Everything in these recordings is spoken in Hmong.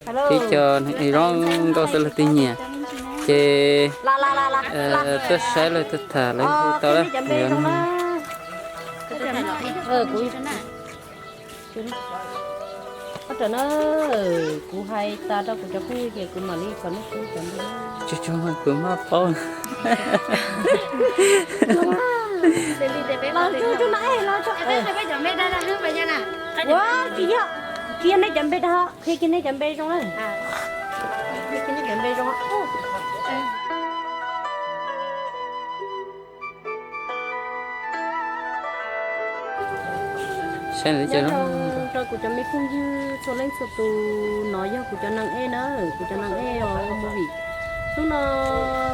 Tib co zoo nkauj xwb leej twg nyiam ces tuaj saib lawv tuaj tham lawv hu tau lawm. Kuv hais tas rau kuv cov phooj ywg ces kuv mam li kom nej saib cov ntawd. Tsuag tsuag mas kuv maj paub. Ua, tsis yog, tsis yog nej cov npe dag, qhia kiag nej cov npe zoo na. Qhia kiag nej cov npe zoo. Saib nws cov, rau kuv cov me phooj ywg txhua leej txhua tus, no yog kuv cov neeg ej na, kuv cov neeg ej os movie. Hnub no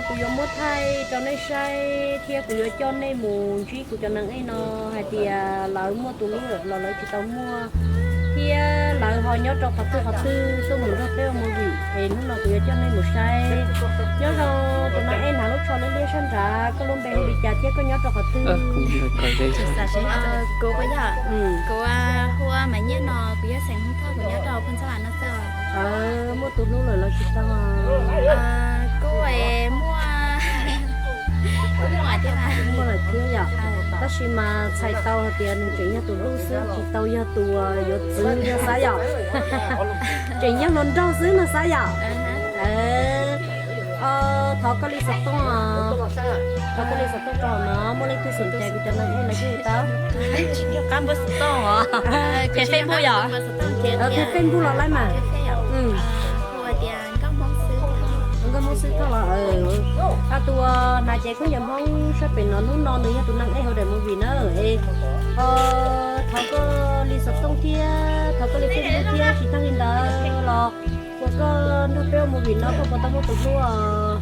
kuv yuav muab thaij rau nej saib thiab kuv yuav coj nej mus ntsib kuv cov neeg ej no hais tias lawv muaj tus hlub los lawv tsis tau muaj, thiab lawv ho nyob rau qhov twg qhov twg tuaj mus nrog peb ua movie es hnub no kuv yuav coj nej mus saib. Nyob zoo tus neeg ej hnav lub tsho liab liab sab nrad, koj lub npe hu li cas thiab koj nyob rau qhov twg? Kuv, kuv hu ua Maiv Nyiaj no, kuv yog xeem Hmoob Thoj, kuv nyob rau Phooj Xab Vam no xwb. Muaj tus hlub lawm los tsis tau? Kuj muaj, kuj muaj thiab, muaj lawm thiab yom. Tab sis mas txhais tau hais tias nws tseem yog tus hlub xwb, tsis tau yog tus yuav txwv no xav yom. Tseem yog hluas nraug xwb no xav yom. Thov koj li xov tooj, thov koj li xov tooj rau no, muaj leej twg xom cai kuv cov neeg ej lawv thiaj tau. Qab npawb xov tooj os. Qhia Facebook yom. Qhia Facebook los laib mas. Nkauj Hmoob xwb thoj los. Tus uas hnav cev khaub ncaws Hmoob sab pem no hnub no nws yog tus neeg ej hauv daim movie na. Thov koj li xov tooj thiab thov koj li Facebook thiab, tsis tag li ntawd los ua koj nrog peb ua movie no koj puas tau muaj tus hlub?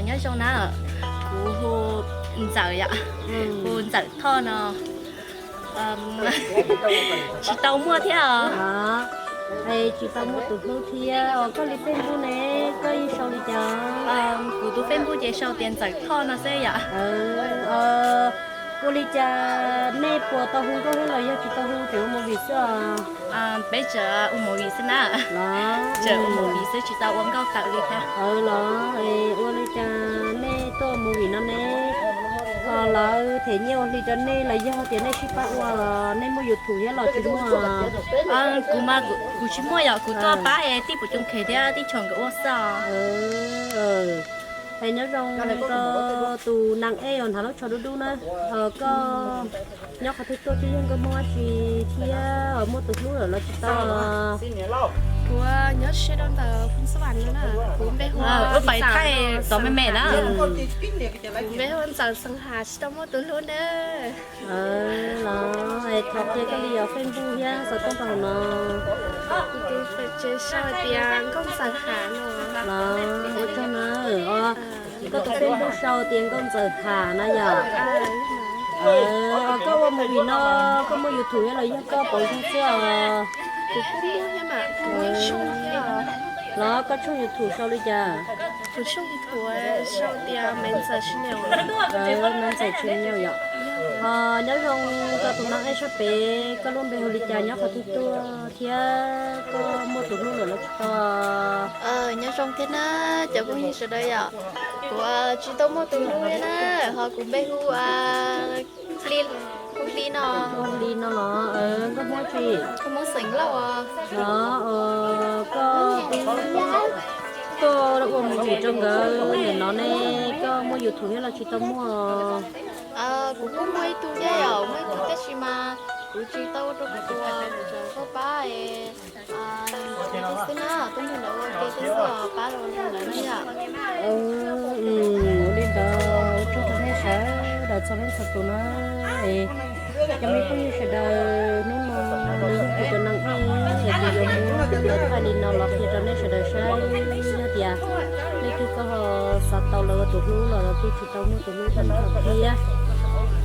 Nyob zoo na, kuv hu Ntxawm yom, hu Ntxawm Thoj no. Tsis tau muaj thiab os. Tsis tau muaj tus hlub thiab os. Koj li Facebook ne, koj yeej sau li cas? Kuv tus Facebook ces sau tias Ntxawm Thoj no xwb yom. Ua li cas nej puas tau hu nkauj thiab los yog tsis tau hu, tseem ua movie xwb os? Peb tseem ua movie xwb na. Tseem ua movie xwb tsis tau ua nkauj tawm li thiab. Los ua li cas nej tuaj ua movie no ne? Lawv them nyiaj ua hli rau nej los yog tias nej sib pab ua los nej muaj YouTube thiab los tsis muaj? Kuv mas kuv tsis muaj yom, kuv tuaj pab es tij Puv Coom Khes thiab tij Chom nkawd ua xwb os. Es nyob zoo rau tus neeg ej uas hnav lub tsho dub dub na, koj nyob qhov twg tuaj thiab yog nkauj Hmoob dab tsi thiab muaj tus hlub lawm los tsis tau? Kuv nyob siab rau ntawm Phooj Xab Vam no na, kuv npe hu, pais thaij txog me me na. Kuv npe hu Ntxawm Xeem Ham, tsis tau muaj tus hlub na. Los thov qhia koj li os Facebook thiab xov tooj rau hauv no. Kuv tus Facebook ces sau tias Nkauj Ntxawm Ham no. Los ua tsaug na. Koj tus Facebook sau tias Nkauj Ntxawm Ham na yom. Koj ua movie no koj muaj YouTube thiab los yog koj pauv zog xwb os? Kuv kuj muaj thiab mas, kuv muaj ib tshooj thiab. Los koj tshooj YouTube sau li cas? Kuv tshooj YouTube sau tias Maiv Ntxawm Channel. Maiv Ntxawm Channel yom. Nyob zoo rau tus neeg ej sab pem, koj lub npe hu li cas, nyob qhov twg tuaj thiab koj muaj tus hlub lawm los tsis tau? Nyob zoo thiab na cov phooj ywg sawv daws yom. Kuv tsis tau muaj tus hlub li na, ho kuv npe hu Hli, hu Hli no. Hli no los nkauj Hmoob tsi? Nkauj Hmoob xeem Lauj os. Los koj twb tuaj ua movie rau nkawd ntawm no ne, koj muaj YouTube thiab los tsis tau muaj? Kuv kuj muaj ib tug thiab yom, muaj ib tug tab sis mas kuv tsis tau ua rau kuv tus, kuv tseem tuaj pab es xwb na, tuaj nrog lawv ua ke xwb, pab lawv na yom. Ua li ntawd ua tsaug rau nej sawv daws txhua leej txhua tus na. Cov me phooj ywg sawv daws, hnub no nws yog kuv cov neeg ej es kuv yuav muab cov thaij li no los qhia rau nej sawv daws saib, yog tias leej twg koj ho xav tau lawv tus hlub los lawv kuj tsis tau muaj tus hlub tag nrho thiab.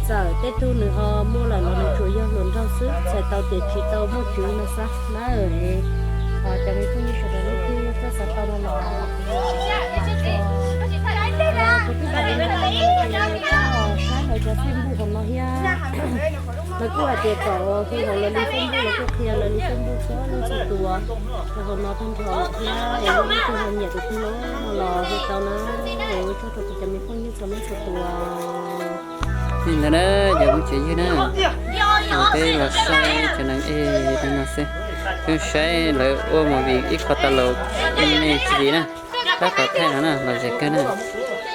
Txawm tej tug nws ho muaj lawm los nws tsuas yog hluas nraug xwb, txhais tau tias tsis tau muaj tswv no xwb na. Cov me phooj ywg sawv daws leej twg koj xav tau no los kuv kuj hais li no, saib lawv cov Facebook hauv no thiab. Lawv kuj hais Ces kom hu hauv lawv li Facebook los kuj qhia lawv li Facebook txhua leej txhua tus rau hauv no tag nrho lawm thiab es leej twg ho nyiam tus twg no los hu tau na. Es ua tsaug rau kuv cov me phooj ywg txhua leej txhua tus. Li ntawd na, cov phooj ywg na, peb los saib cov neeg ej li no xwb, peb saib lawv ua movie ib qho tas los me tsis dim na. Pab tom thaij no na, lom zem kawg na.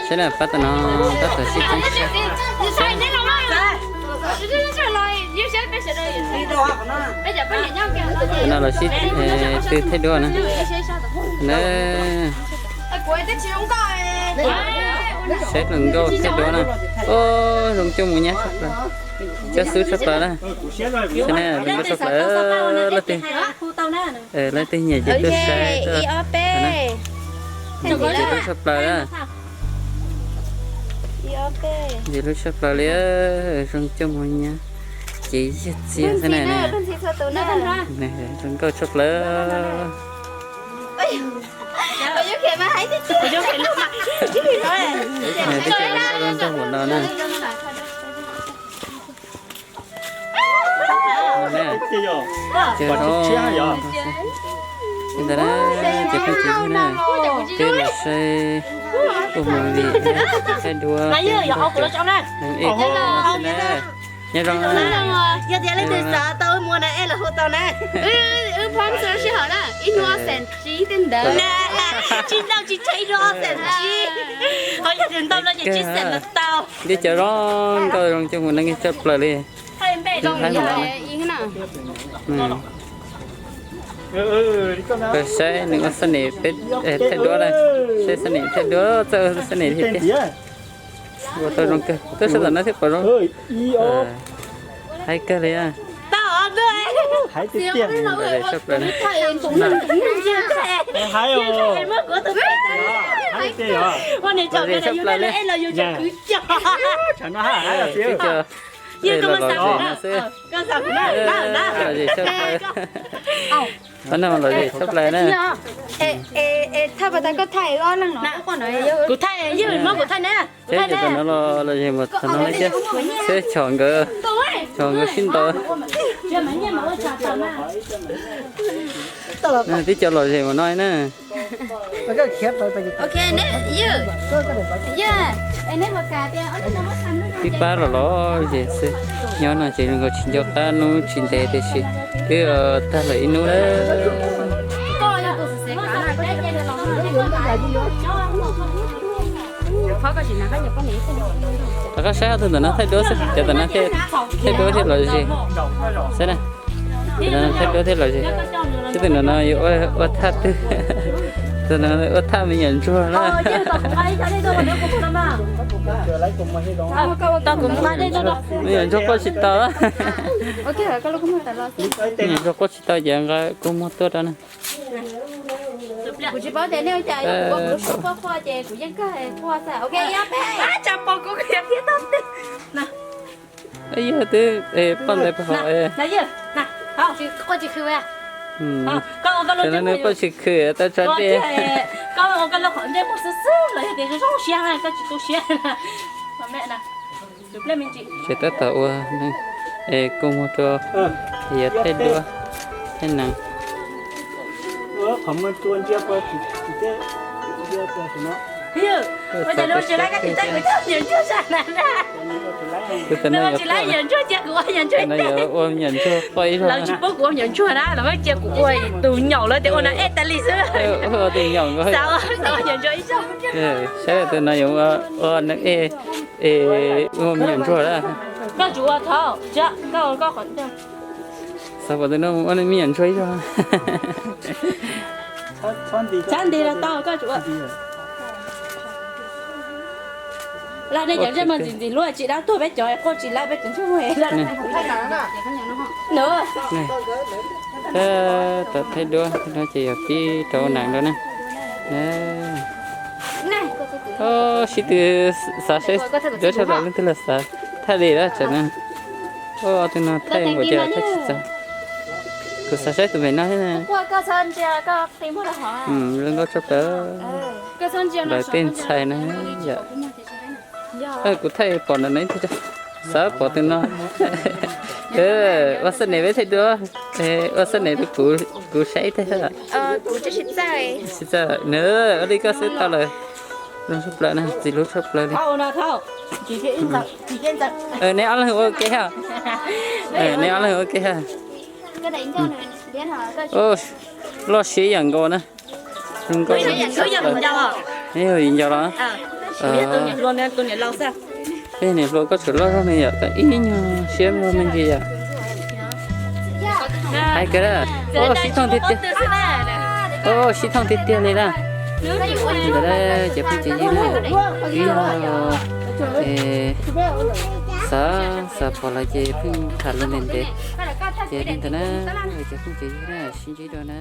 Saib na, pab tom no, pab tom sib txeeb sab. No los sib tw thaij duab na. Na, saib hluas nkauj thaij duab na. Ub, zoo cuag mus nyab tshaj plaws, cov xub tshaj plaws na. Saib na, zoo nkauj tshaj plaws, leej twg, leej twg nyiam ces tuaj saib, tuaj, ces lub tshaj plaws na. Ces lub tshaj plaws li, zoo cuag mus nyab, ces yog txiag xwb na. Zoo nkauj tshaj plaws. Twb cov zoo nkauj zoo nraug npaum no na. Ces li ntawd na, ces phooj ywg na, peb los saib ua movie thaij duab, neeg ej thaij duab no xwb na. Nyob zoo na. Yog tias leej twg xav tau wb mus na, ej los hu tau na. Wb phob txog sij hawm na, ib hnub ob xees tsib tej ntawd. Tsis ntau tsis tsawg, ib hnub ob xees tsib. Ho yog tias ntau no ces tsib xees los tau. Twb cov zoo nkauj zoo cuag mus neej ej tshaj plaws li. Peb saib nws ua xab nim peb thaij duab na, saib xab nim thaij duab txawj ua xab nim thiab tiag. Ua tau zoo kawg, tuaj sab tom no thiaj pom zoo. Haib kawg li. Lom zem tshaj plaws li. Lom zem tshaj plaws na. Kuv thaij, kuv thaij na. Seb cov tom no los lom zem mus txog no thiab, seb chov nkawd, chov nkawd sib ntaus. Twb cov lom zem mus no na. Twb pab los lom zem xwb. Nyob no ces zoo nkaus tsis nco qab hnub tsis ntev tiam sis twb tag lawm ib hnub lawm. Rov qab saib tus ntawm no thaij duab xwb, cov ntawm no thaij duab thiaj lom zem. Saib na, tus ntawm no thaij duab thiaj lom zem. Seb tus ntawm no yuav ua thaj twg. Tus ntawm no ua thaj me nyuam ntsuag na. Me nyuam ntsuag quaj tsis tau. Me nyuam ntsuag quaj tsis tau ces nqa kua muag tuaj rau na. Kuv tsis paub tias nej ua cas, kuv ua kuv lub suab quaj quaj ces kuv yeej kawg quaj xwb. Yog twb poj ntawd pab hov. Nws quaj tsis khw tau tso dej. Ces tab tom ua kua muag rau, yog thaij duab, thaij nees. Tus ntawm no yuav, no yuav ua me nyuam ntsuag quaj ib zaug. Lawv tsis pub kuv ua me nyuam ntsuag na, lawv cia kuv ua tus nyaum lawv tias ua na ej tas li xwb. Ua tus nyaum nkaus. Saib tus no yuav ua neeg ej, ua me nyuam ntsuag lawm. Koj tsuas ua thov, koj ua koj qhov. Xav pom tus no ua me nyuam ntsuag ib zaug. Txhob nti los tau, koj tsuas ua. Laj nej cov zej mas ntxim ntxim hlub tsis dab tuag peb cov quaj tsis laib peb cov ntsuag. Thaij duab no ces yog pib rau nees rau na. Sib tw xav saib duab tshaj plaws, leej twg los xav thaij li lawm tseem na. Ob tug no thaij npaum cas thaij tsis txog. Kuv xav saib tus pem no thiab na. Zoo nkauj tshaj plaws. Lawv tej ntxhais na yom. Kuv thaij pom ntawm no ib tug, xav pom tus no. Ua xab nes peb thiaj dua, ua xab nes rau kuv, kuv saib thiab. Sib txawj, nws ua li koj xwb tau lawm. Zoo tshaj plaws na, txiv hlub tshaj plaws li. Neb ob leeg ua ke ha. Neb ob leeg ua ke ha. Loj siab yam nkaus na. Zoo nkaus. Yog yim ncaus los? Peb niam hluas koj tseem loj zog ne yom, ib nyuag siab zog me ntsis yom. Hais kawg, sib thooj tiag tiag. Sib thooj tiag tiag li na. Ntawd ces phooj ywg na, ib yog xav xav pom lawm ces pheej tham lus ntev ntev. Ces li ntawd na, ces phooj ywg na, sib ntsib dua na.